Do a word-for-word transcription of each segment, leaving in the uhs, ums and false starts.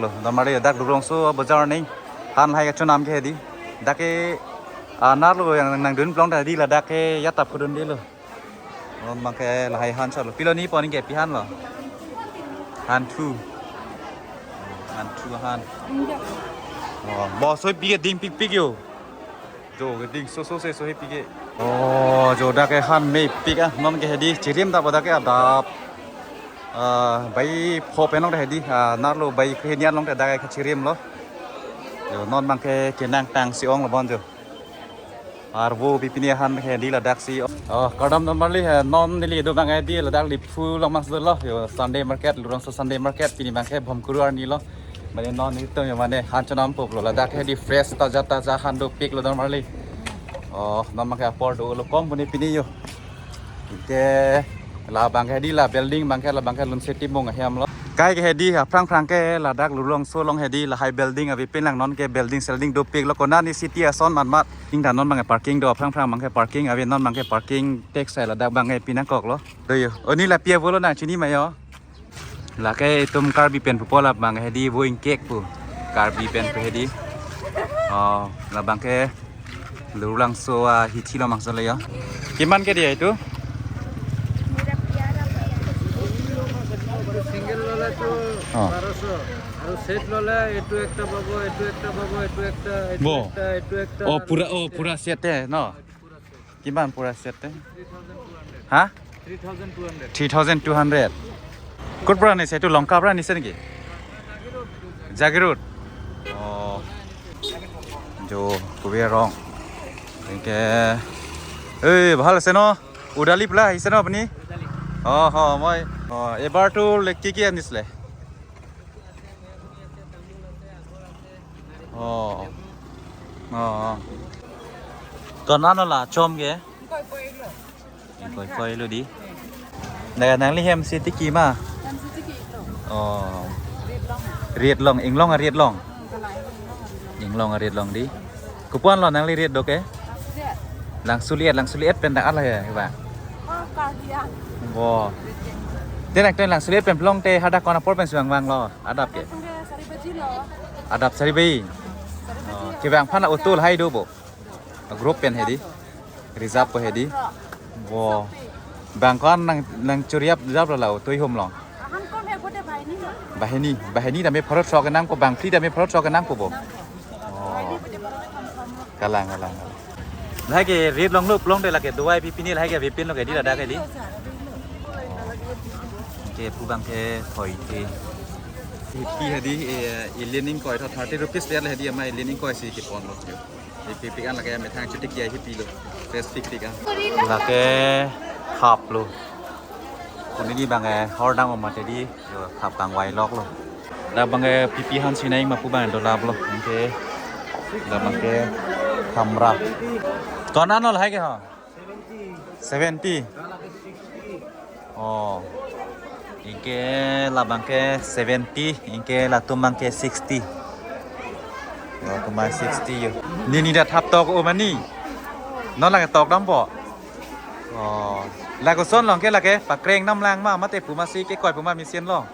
Lo, damari dak Lurongso bazar ning. Han lahai kachonam ke hedi. Dak ke, ah, nerlo yang nangdun plong ta hedi ladak ke yatap kudun dilo. Non abang ke lahai han chalo. Pilo ni pon ke pi han lo. Han thu. Han thu han. Oh, bo soi pi ke dingpikpik yo. Jo ke dingso so se so he pi ke. Oh, jo dak ke han mepik ah. Non ke hedi chirim ta bo dak ke adap. Ah, bai pho penong ta hedi. Ah, nerlo bai kre nian long ta dak ke chirim lo. Jo non abang ke kenangtang si ong lo bon jo. Arvo pipini ahan ke hedi ladak si. Oh, kardom damri he, non neli do abang ke hedi ladak Liphu along mas dolo. Jo Sunday market, Lurongso Sunday market pini abang ke bom kuru arni lo. Mane non nelitum jo mane han chonam pup lo ladak hedi fresh taja taja han dopik lo damri. Oh, non abang ke apor dolo kom puni pini jo. Ke labang ke hedi la building abang ke labang ke Lunseti Mung ahem lo. Kai ke hedi aphrang phrang ke ladak Lurongso along hedi lahai building ave pin lang non ke building selding dopik lo konani city ason matmat. Ning ta non abang ke parking do aphrang phrang abang ke parking ave non abang ke parking tax sai ladak abang ke pinangkok lo. Do jo. Oni la pi avo lo nangchini ma jo. Lake itum Karbi pen pupo labang hedi vo ingkek pu. Karbi pen pu hedi. Oh, labang ke Lurulangso ahithi lo mangso le jo. Kiman ke dia itu? Single वाला तो हाँ। बारह सौ আৰু সেট ল'লে এইটো একটা পাব, এইটো একটা পাব, এইটো একটা, এইটো বৌ। একটা, এইটো একটা। Oh, pura, oh, pura set eh, no? Kiman pura set eh? Ha? Three thousand two hundred. Three thousand two hundred. Kot pura ni se tu Longka pura ni se niki? Jagiroad. Oh. Jo, kubi rong. Enke. Ei, bhal ase no? Udali pula ahise no apuni? Oh, ho, moi. Oh, ebar tu le ki ki anisle? Oh. Oh. Kon ano la chom ke? Koi koi lo di. Nang nangli hem si tiki ma? Oh. Riat long, inglong a riat long. Inglong a riat long di. Kopuan lo nangli riat do ke? Langsuliet, Langsuliet pen dak ala ya, ba. Bo. Te nang te Langsuliet pen plong te hadak kon apor pen suang vang lo, adap ke. Adap sari bai. Oh, ke bang aphan auto lahai do bo. Group pen hedi. Reserve po hedi. Bo. Bang kon nang nang churiap jap la auto ihum long. Bahini, bahini dame pharo throk nangpo bang phli dame pharo throk nangpo bo. Oh. Kalang, kalang, kalang. Lahai ke riat long lo plong te lake duai pipini lahai ke pipin lo ke di ladak ke di. Ke pu bang ke thoi ke. Pi hedi, eh, ilining koi tho thirty rupees per hedi ama ilining koi si kipon lo. Ipipik an lake methang chuti kiai hipilo. Fresh pikpik an. Lake khap lo. Puni ni bang eh hordang om mate di. Yo, khap kangvai lok lo. Labang eh pipi han sinai ma pu bang dolap lo. Oke. Labang ke khamra. Kon ano lahai ke ho? Seventy. Oh. Ingke labang ke seventy, ingke latum bang ke sixty. Latum bang sixty yo. Nini da thap tok o mani. Non lake tok dampo. Oh. Lake son long ke lake pakreng nam lang ma mate pu ma si ke koi pu ma machine long.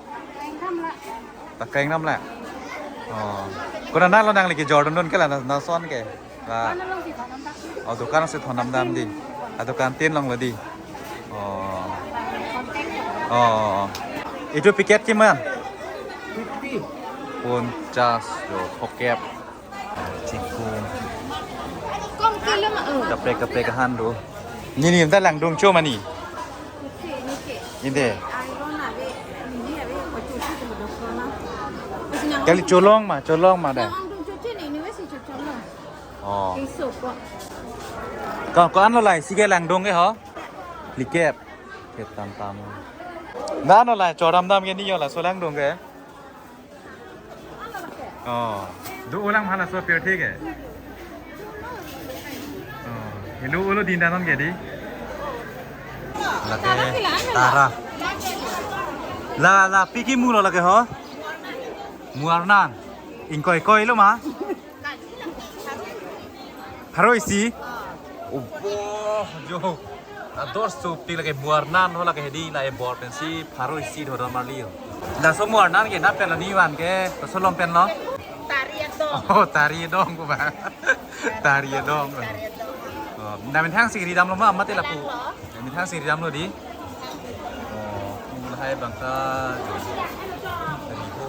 Pakreng nam la. Oh. Kona na lo nangli kejor dun dun ke la na, na son ke. La. Oh, dukan si thon nam dam di. Ah, dukan tin long lo di. Oh. Oh. Itu piket kiman? Ponchas do poket. Chingkung. Kom kilo ma. Kaprek kaprek han do. Nini ta langdung cho mani. Inde. Kali cholong ma, cholong ma da. Oh. Ko ko ano lai si ke langdung ke ho? Likep. Kep tam tam. Da ano lai choram dam ke ni yo la so langdung ke. Oh, du ulang hala so pir thik hai. Oh, hello ulo din danon ke di. Lake tara. La la piki mulo lake ho. Muarnan. Ingkoi koi lo ma. Pharo isi. Obo jo. Ador sup tik lake buar nan ho lake hedi la e bor pensi pharo isi dhodon marli yo. Laso mo arnan ke nat pen lo, ne van ke, laso along pen lo. Tari adong. Oh, tari adong ko ba. Tari adong. Tari adong. Oh, nangmethang si ridam lo ma, mate lapu. Nangmethang si ridam lo dei. Oh, pu lahai abang ta. Riho.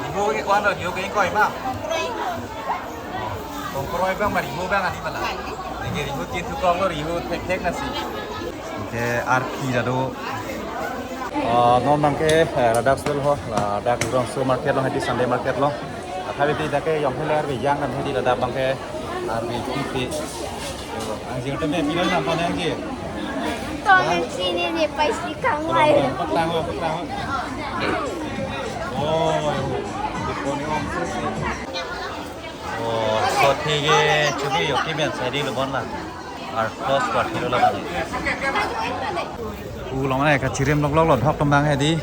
Riho ke ko-an lo, riho ke ingkoi ma. Kongkroi abang ma, riho abang ani ma la. Neke riho tin thu kong lo, riho thekthek nasi. Neke arpi ta do. Ah, non abang ke, eh, ladak sel ho, ladak Rongso market lo, hadi Sunday market lo. Athabi ti dak ke yong helar bi yang kan hadi ladak abang ke arpi ti. Angjir teme pilo na pa nangji. Tonang sini ni paisi kang lai. Paklang, paklang. Oh, di poni om sisi. Oh, so thige chubi yo kimen sai di lo bon la. Ar close kwa thilo la bang. Pu along ne kachirim lok lok lo, dhok tum abang hedi.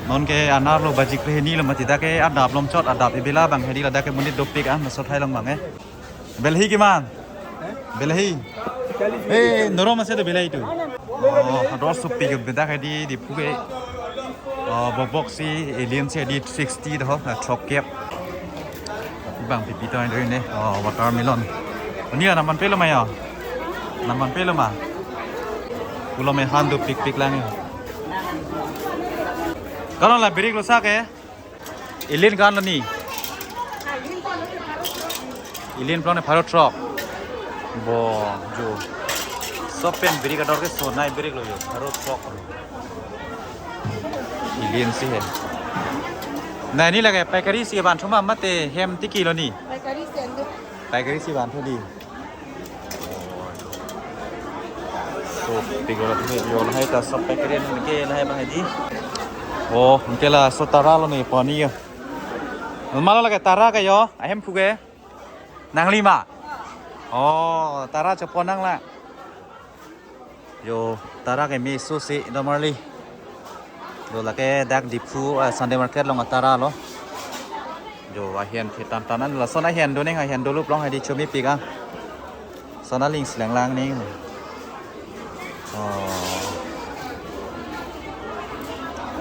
Non ke anar lo, baji kre hini lo, mati dak ke adap lom chot, adap ibila abang hedi, ladak ke monit dopik an, so thai long abang eh. Belhi kiman? Belhi. Eh, norom ase to belhi tu. Oh, ador sopi ke bedak hedi, Diphu ke. Oh, bobok si, Alien si hedi sixty to, na throkkep. Abang pipi to ini. Oh, watermelon. Ini ya naman pelo ma ya? Naman pelo ma? Pulo me han dopikpik lang ya. Kalau la birik lo sa ke? Alien ko-an lo ni? Alien pulo ne pharo throk. Bo, jo. So pen birik ador ke sonai birik lo jo. Pharo throk lo. Alien si he. Na ni lake paikari si van thuma mate hem tiki lo ni? Paikari si ando. Paikari si van thu di. So, pik lo ni, yo lahai ta so paikari ni ke lahai abang hedi. Oh, ke laso tara lo ni poni yo. Malo lake tara ke yo, ahem phu ke. Nangli ma. Oh, tara chopon nang la. Yo, tara ke me so si domarli. Yo lake dak Diphu, ah, Sunday market along atara lo. Yo, ahian ke tan tan an lason ahian do neng, ahian dolup long hedi chomipik ah. Sona ling sleng lang neng. Oh.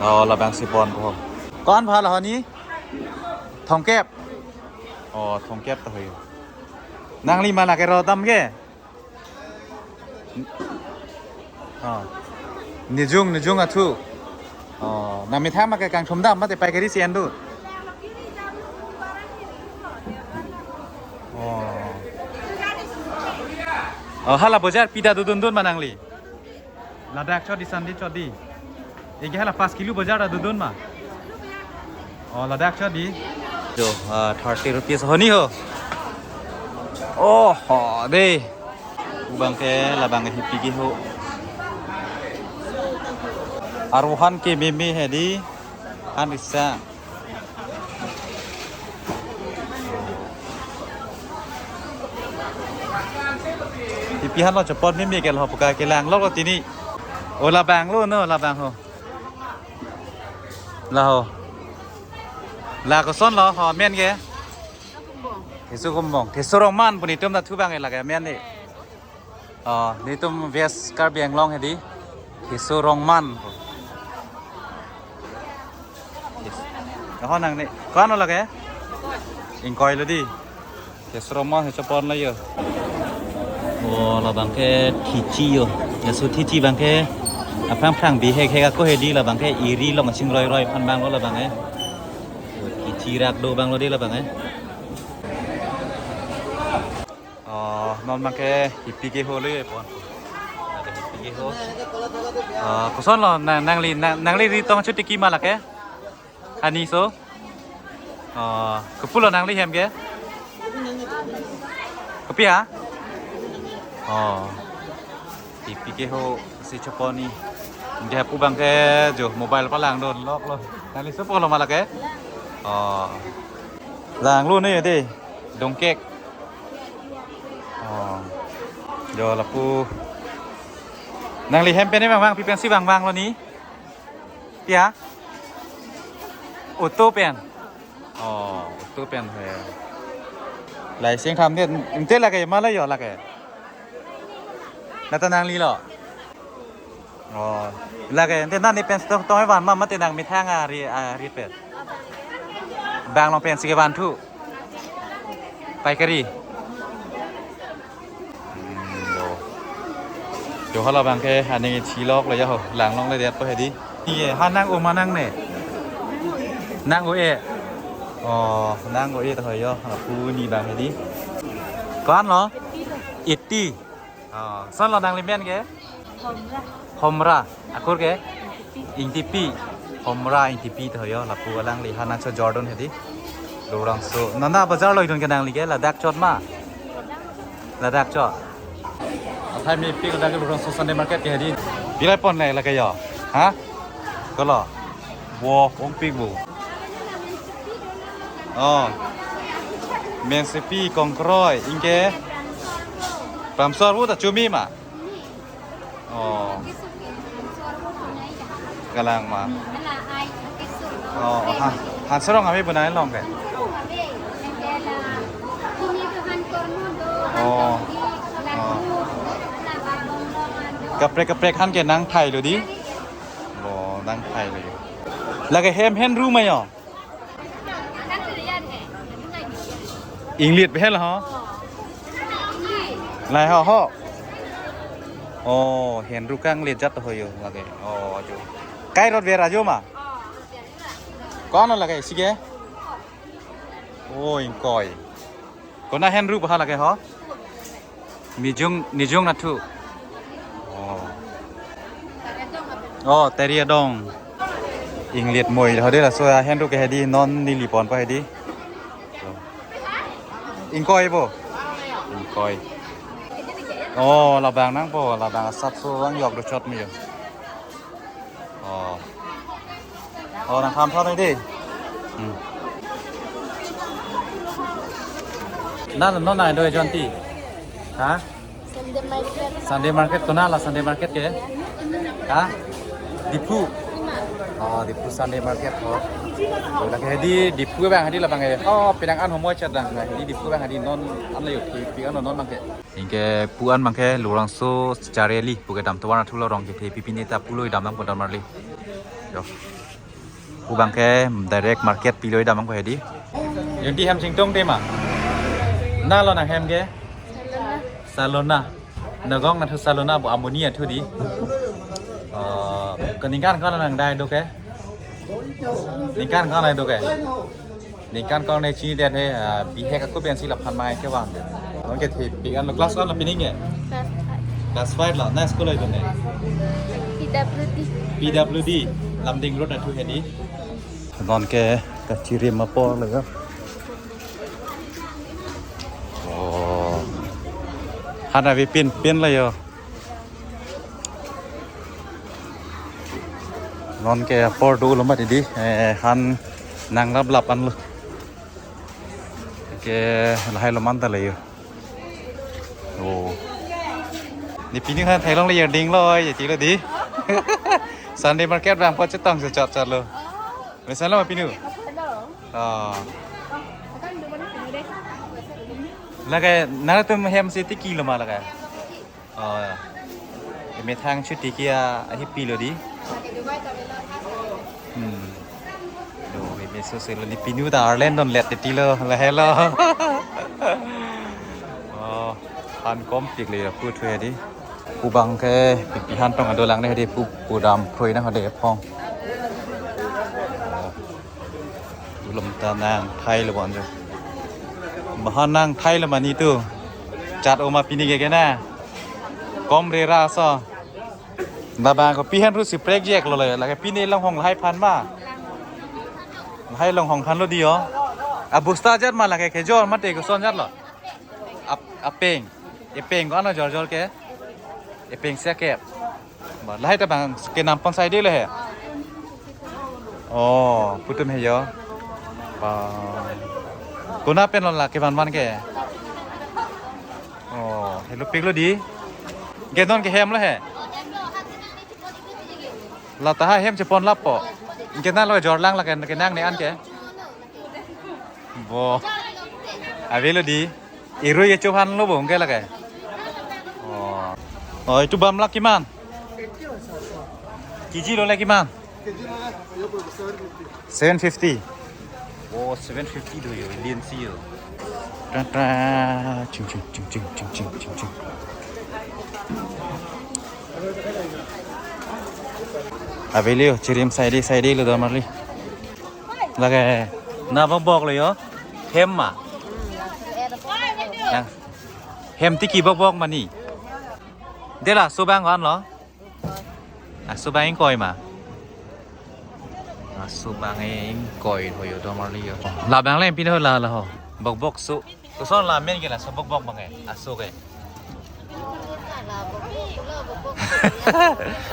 Oh, labang si pon ko. Ko-an pha la honi? Thongkep. Oh, thongkep ta hoy. Nangli ma lake ro dam ke? Oh. Nijung, nijung athu. Oh, nangmethang ma ke kangthum dam mate paikari si endu. Oh. Oh, hala bojar pida dodun dun ma nangli? Ladak chot di Sunday chot di. Ege hala pas kilo bojar ta dodun ma? Oh, ladak chot di. Jo, ah, thirty rupees honi ho. Oh, ho de. Abang ke labang ke hipi ke ho. Arohan ke meme hedi. Han risa. Hipi han lo chopot meme ke lo puka kelang lo tini. Oh, labang lo no, labang ho. La ho. La koson lo ho men ke? Theso kumbong. Theso rongman pu netum ta thu abang ke lake men ni. Oh, netum West Karbi Anglong hedi. Theso rongman. Kaho nang ni. Ko-an lo lake? Ingkoi lo di. Theso rongman he chopon lo yo. Oh, labang ke thichi yo. Laso thichi abang ke aphrang phrang bihek hek ako hedi, labang ke iri long ching roi roi aphan abang lo labang eh. Thichi rak do abang lo di labang eh. Oh, non abang ke hipi ke ho lo ye pon. Lake hipi ke ho. Oh, koson lo nang, nangli, nang, nangli ri tong chu tiki ma lake? Hani so? Oh, kopi lo nangli hem ke? Kopi ha? Oh. Hipi ke ho si chopon ni. Dia pu abang ke jo mobile palang dun lok lo. Nangli so pu lo ma lake? Oh. Lang lo ni de. Dongkek. Oh. Jo lapu. Nangli hem pen ni vangvang, pi pensi vangvang lo ni? Pia? Auto pen. Oh, auto pen he. Lai sing tham det, inte lake ma la yo lake. Nata nangli lo. Oh, lake ante nangli pen stok tong evan ma mate nang methang ari ari pen. Bang along pensi kevan thu. Paikari. Hmm, yo. Yo halabangke aning chilok le ya ho, langlong le det po hedi. Ye, ha nang-o ma nangne? Nang-o-e. Oh, nang-o-e to ho yo. Pu ni bang hedi. Ko-an lo? Eighty. Oh, koson lo nangli men ke? Homra. Homra. Akur ke? Ingtipi. Ingtipi. Homra Ingtipi to ho yo. Lapu alangli ha nangchojordun hedi. Lorangso. Nana bazar lo idun ke nangli ke? Ladak chot ma? Ladak chot. Athai mepik ladak ke Lorangso Sunday market ke hedi. Pilai pon le lake yo. Ha? Ko lo. Wo, ongpik bu. Oh. Mensepi, kongkroi, ingke. Pramsor bu ta chumi ma. Oh. Kalang ma. Oh, ha. Han sarong kami bunai long ke. Oh. Oh. Kaprek kaprek han ke nangthai lo di. Oh, nangthai lo. Lake hem henru ma yo. Inglit behel ho. Lai ho ho. Oh, henru kanglit jat ho yo lake. Oh, ajo. Kai rot vera jo ma. Ko-an lo lake isi ke? Oh, ingkoi. Konat henru ba lake ho? Nijung, nijung nathu. Oh. Oh, teri adong. Inglit moi ho de laso ahenru ke hedi non neli pon pa hedi. So. Ingkoi bo. Ingkoi. Oh, labang nangpo, labang asap so ang yok do chot mi yo. Oh. Oh, nang kham thon dei. Hmm. Nang non nang do jonti. Ha? Sunday market. Sunday market konat la Sunday market ke? Ha? Diphu. Oh, Diphu Sunday market ho. Oh, lake hedi Diphu bang hedi labang ke. Oh, pinang an homoi chat dang. Hedi Diphu bang hedi non an la yo thi pi an non bang ke. Ingke pu an bang ke Lorangso Charli pu kedam tovar nathu lo rong kethe pipi ne ta pulo idam nang podam marli. Yo. Pu bang ke direct market pilo idam nang ko hedi. Yunti hem singtong tema. Na lo nang hem ke? Salona. Nagong nathu Salona bu amoni athu di. Eh, keningkan ko nang dai do ke? Ningkan ko nang do ke? Ningkan kong ne chini det he, ah, bihek ako pensi laphan mai ke wan. Nong kethe pi an lo class one lo pining ke? Class five. Class five lo, na school lo idun ne? P W D. P W D, Lumding Road nathu hedi. Non ke kachirim apor lo yo. Oh. Han avi pin pin lo yo. Non ke apor do lo mati di, eh, han nang lap lap an lo. Ke lahai lo man ta le yo. Oh. Ne pini han thailong le yarding lo, ye ti lo di. Sunday market bang po chetong se chot chot lo. Mesen lo pinu. Oh. Lake nangtum hem si tiki lo ma lake. Oh, ya. Methang chuti kia ahi pilo di. Hmm. Do, ini so selo ni pinu ta arlen don let ti lo, la helo. Oh, han kom tik le pu thu di. Pu bang ke pipi han tong ado lang ne di pu pu dam phroi na hade phong. Oh. Ulom ta nangthai lo bon jo. Bahan nangthai lo mani tu. Chat oma pini ke ke na. Kom re ra so. Labang ko pi han ru si prek jek lo le. Lake pini longhong lahai phan ma. Lahai longhong phan lo di yo. Abusta jat ma lake kejor mate koson jat lo. Ap-, apeng. Epeng ko ano jor jor ke? Epeng sekep. Ba, lahai ta bang kenam pon sai de le he. Oh, putum he yo. Ba. Konat pen lo la kevan van ke. Oh, helo pik lo di. Ke non ke hem lo he. La ta ha hem chepon lapo. Ke na lo jor lang la ke, ke nang ne an ke. Bo. Avelo di. Irui ke chophan lo bo ke lake. Oh. Oh, itu bam lak kiman? KG ললে কিমান? Seven fifty. Oh, seven fifty do yo, Indian seal. Tra tra, ching ching ching ching ching ching ching ching. Avelio, chirim side side lo damar li. Lake, na bok bok lo yo. Hem ma. Yang. Hem tiki bok bok mani. Dela subang kan lo. Aso bang ingkoi ma. Aso bang ingkoi ho yo damar li yo. Labang le pin ho la la ho. Bok bok su. Koson la men ke laso bok bok bang e. Aso ke.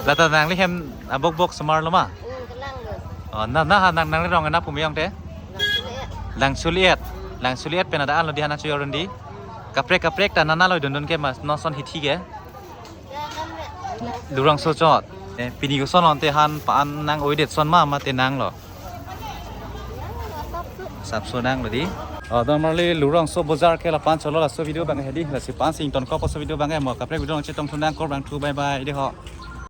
Lata nangli hem abok bok osomar lo ma. Oh, na na ha nang nanglirong na pumi ong te. Langsuliet. Langsuliet pen ada an lo di hana chuyor di. Kaprek kaprek ta nana lo dun dun ke mas noson hithi ke. Lurongso chot. Eh, pini koson lonte han pa-an nang oidet son ma mate nang lo. Sapso nang lo di. Oh, damar li Lurongso bojar ke lapu-an cholo laso video bang hedi lasi pa-an sing ton kopo so video bang e mo kaprek video chetong thunang kor bang thu bye bye de ho.